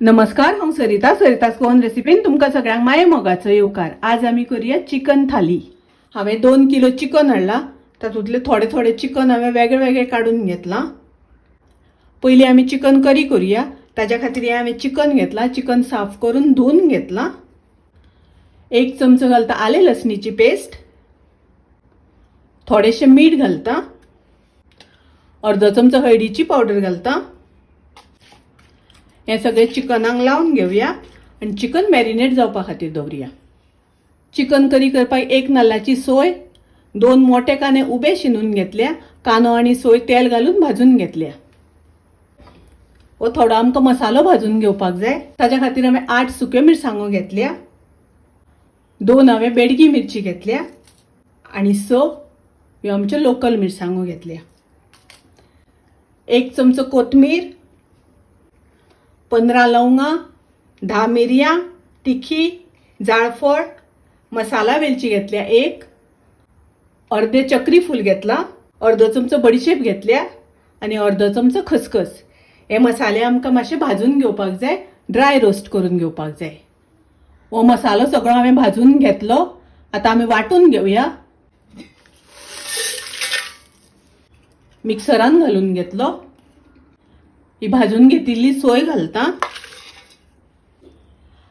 नमस्कार, हांव सरिता. सरिता's गोवन रेसिपीन तुमकां सगळ्यांक माये मोगाचो येवकार. आज आमी करूया चिकन थाली. हांवें 2 किलो चिकन हाडलां. तातूंतले थोडे थोडे चिकन हांवें वेगळे वेगळे काडून घेतलां. पयलीं आमी चिकन करी करूया. ताज्या खातीर हें हांवें चिकन घेतलां. चिकन साफ करून धुवन घेतलां. 1 चमचो घालता आलें लसणीची पेस्ट, थोडेशें मीठ घालता, अर्दो चमचो हळदीची पावडर घालता. हें सगळें चिकनाक लावन घेवया आनी चिकन मॅरिनेट जावपा खातीर दवरुया. चिकन करी करपाक 1 नाल्लाची सोय, 2 मोठे कांदे उबे शिनून घेतल्या. कांदो आनी सोय तेल घालून भाजून घेतल्या. हो थोडो आमकां मसालो भाजून घेवपाक जाय. ताज्या खातीर हांवें 8 सुक्यो मिरसांगो घेतल्या, 2 हांवें बेडगी मिरची घेतल्या आनी 6 ह्यो आमच्यो लोकल मिरसांगो घेतल्या. 1 चमचो कोथमीर, 15 लवंगां, 10 मिरयां तिखी, जाळफळ, मसाला वेलची घेतल्या 1, अर्दे चक्री फूल घेतला, अर्दो चमचो बडिशेप घेतल्या आनी अर्दो चमचो खसखस. हे मसाले आमकां मातशे भाजून घेवपाक जाय, ड्राय रोस्ट करून घेवपाक जाय. हो मसालो सगळो हांवें भाजून घेतलो. आतां आमी वांटून घेवया. मिक्सरान घालून घेतलो. ही भाजून घेतिल्ली सोय घालता.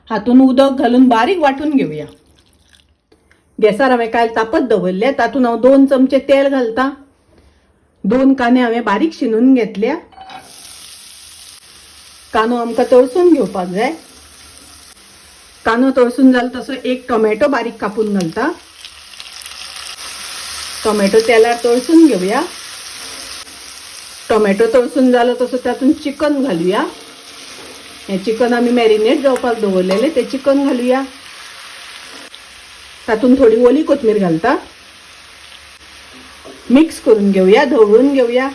हातून उदक घालून बारीक वांटून घेवया. गॅसार हांवें कायल तापत दवरल्या. तातूंत हांव 2 चमचे तेल घालता. 2 कांदे हांवें बारीक शिनून घेतल्या. कांदो आमकां तळसून घेवपाक जाय. कांदो तळसून जालो तसो 1 टोमॅटो बारीक कापून घालता. टोमॅटो तेलार तळसून घेवया. टोमॅटो तळसून जालो तसो तातूंत चिकन घालुया. हें चिकन आमी मॅरिनेट जावपाक दवरलेलें तें चिकन घालुया. तातूंत थोडी ओली कोथमीर घालता. मिक्स करून घेवया, धवळून घेवया.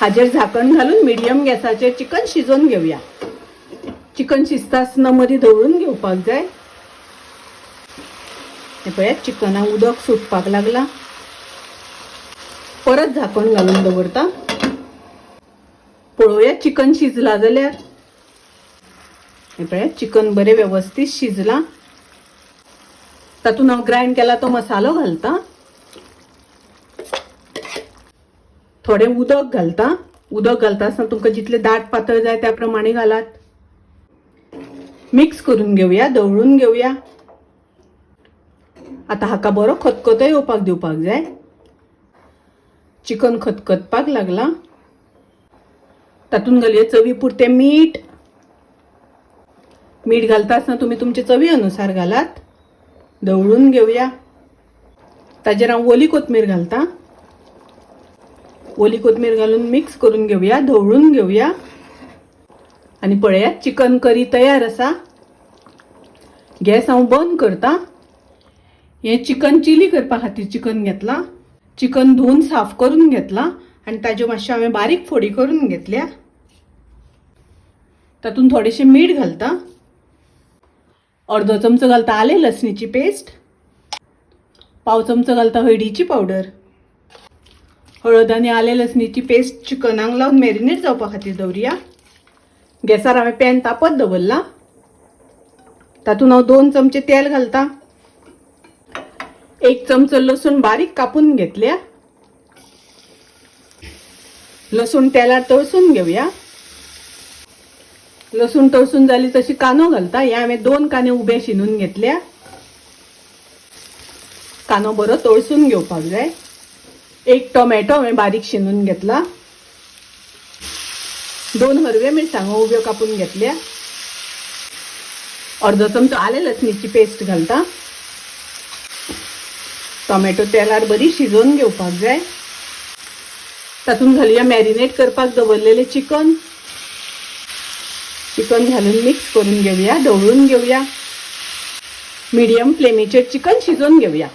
हाजेर झाकण घालून मिडियम गॅसाचेर चिकन शिजोवन घेवया. चिकन शिजता आसतना मदीं धवळून घेवपाक जाय. हें पळयात, चिकनाक उदक सुटपाक लागलां. परत झाकण घालून दवरता. पळोवया चिकन शिजलां जाल्यार. हें पळयात, चिकन बरें वेवस्थीत शिजलां. तातूंत हांव ग्रायंड केला तो मसालो घालता. थोडें उदक घालता. उदक घालता आसतना तुमकां जितलें दाट पातळ जाय त्या प्रमाणे घालात. मिक्स करून घेवया, धवळून घेवया. आतां हाका बरो खतखतो येवपाक दिवपाक जाय. चिकन खतखतपाक लागलां. तातूंत घालया चवी पुरतें मीठ. मीठ घालता आसतना तुमी तुमचे चवी अनुसार घालात. धवळून घेवया. ताजेर हांव ओली कोथमीर घालता. ओली कोथमीर घालून मिक्स करून घेवया, धवळून घेवया. आनी पळयात, चिकन करी तयार आसा. गॅस हांव बंद करता. हें चिकन चिली करपा खातीर चिकन घेतलां. चिकन धुवन साफ करून घेतलां आनी ताज्यो मातश्यो हांवें बारीक फोडी करून घेतल्या. तातूंत थोडेशें मीठ घालता. अर्दो चमचो घालता आलें लसणीची पेस्ट, 1/4 चमचो घालता हळदीची पावडर. हळद आनी आलें लसणीची पेस्ट चिकनाक लावन मॅरिनेट जावपा खातीर दवरुया. गॅसार हांवें पॅन तापत दवरलां. तातूंत हांव 2 चमचे तेल घालता. 1 चमचो लसूण बारीक कापून घेतल्या. लसूण तेलार तळसून घेवया. लसूण तळसून जाली तशी कांदो घालता. हे हांवें 2 कांदे उबे शिनून घेतल्या. कांदो बरो तळसून घेवपाक जाय. 1 टोमॅटो हांवें बारीक शिनून घेतला. 2 हरव्यो मिरसांगो उब्यो कापून घेतल्या. अर्दो चमचो आलें लसणीची पेस्ट घालता. टोमॅटो तेलार बरी शिजोवन घेवपाक जाय. तातूंत घालुया मॅरिनेट करपाक दवरलेलें चिकन. चिकन घालून मिक्स करून घेवया, धवळून घेवया. मिडियम फ्लेमीचेर चिकन शिजोवन घेवया.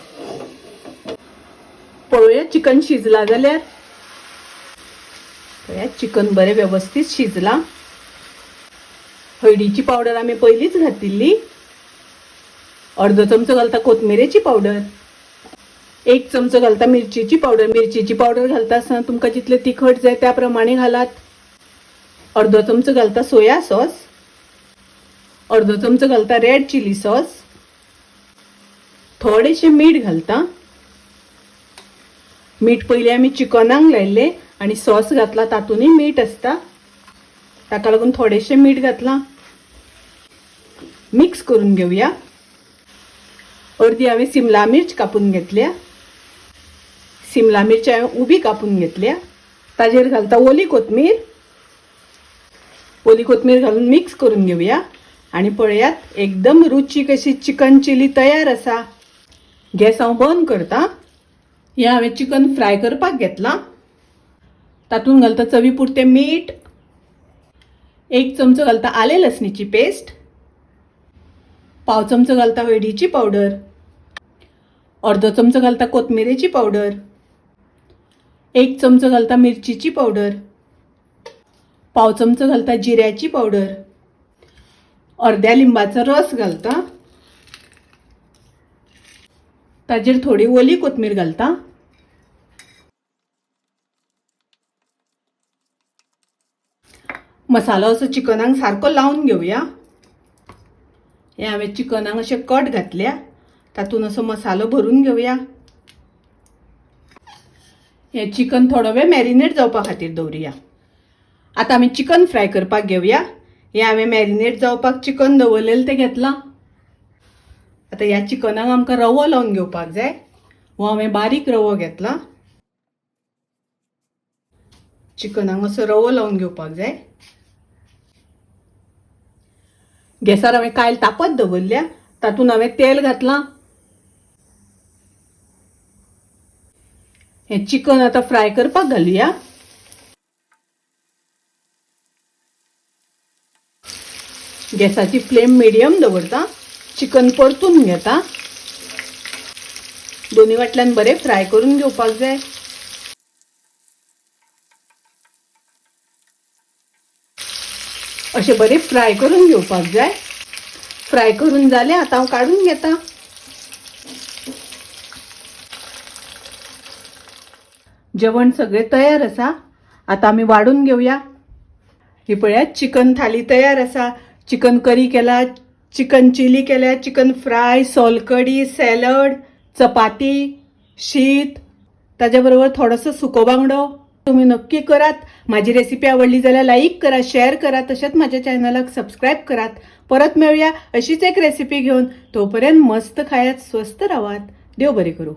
पळोवया चिकन शिजलां जाल्यार. पळयात, चिकन बरें वेवस्थीत शिजलां. हळदीची पावडर आमी पयलींच घातिल्ली. अर्दो चमचो घालता कोथमिरेची पावडर, 1 चमचो घालता मिरचीची पावडर. मिरचीची पावडर घालता आसतना तुमकां जितलें तिखट जाय त्या प्रमाणे घालात. अर्दो चमचो घालता सोया सॉस, अर्दो चमचो घालता रेड चिली सॉस, थोडेशें मीठ घालता. मीठ पयलीं आमी चिकनाक लायिल्लें आनी सॉस घातला तातूंतय मीठ आसता, ताका लागून थोडेशें मीठ घातलां. मिक्स करून घेवया. अर्दी हांवें सिमला मिर्च कापून घेतल्या. सिमला मिर्च हांवें उबी कापून घेतल्या. ताजेर घालता ओली कोथमीर. ओली कोथमीर घालून मिक्स करून घेवया आनी पळयात एकदम रुचीक अशी चिकन चिली तयार आसा. गॅस हांव बंद करता. हें हांवें चिकन फ्राय करपाक घेतलां. तातूंत घालता चवी पुरतें मीठ, 1 चमचो घालता आलें लसणीची पेस्ट, 1/4 चमचो घालता हळदीची पावडर, अर्दो चमचो घालता कोथमिरेची पावडर, 1 चमचो घालता मिरचीची पावडर, 1/4 चमचो घालता जिऱ्याची पावडर, अर्द्या लिंबाचो रस घालता, ताजेर थोडी ओली कोथमीर घालता. मसालो असो चिकनाक सारको लावन घेवया. हें हांवें चिकनाक अशें कट घातल्या, तातूंत असो मसालो भरून घेवया. हें चिकन थोडो वेळ मॅरिनेट जावपा खातीर दवरुया. आतां आमी चिकन फ्राय करपाक घेवया. हें हांवें मॅरिनेट जावपाक चिकन दवरलेलें तें घेतलां. आतां ह्या चिकनाक आमकां रवो लावन घेवपाक जाय. हो हांवें बारीक रवो घेतला. चिकनाक असो रवो लावन घेवपाक जाय. गॅसार हांवें कायल तापत दवरल्या, तातूंत हांवें तेल घातलां. हें चिकन आतां फ्राय करपाक घालुया. गॅसाची फ्लेम मिडियम दवरता. चिकन परतून घेता. दोन्ही वाटल्यान बरें फ्राय करून घेवपाक जाय. अशें बरें फ्राय करून घेवपाक जाय. फ्राय करून जालें, आतां हांव काडून घेता. जेवण सगळें तयार आसा. आतां आमी वाडून घेवया. ही पळयात चिकन थाली तयार आसा. चिकन करी केला, चिकन चिली केल्या, चिकन फ्राय, सोलकडी, सॅलड, चपाती, शीत, ताज्या बरोबर थोडोसो सुको बांगडो. तुम्ही नक्की करात. माझी रेसिपी आवडली जाल्यार लाईक करा, शेअर करा, तशेंच माझ्या चॅनलाक सबस्क्राईब करात. परत मेळूया अशीच एक रेसिपी घेवन. तोपर्यंत मस्त खायात, स्वस्थ रावात. देव बरें करूं.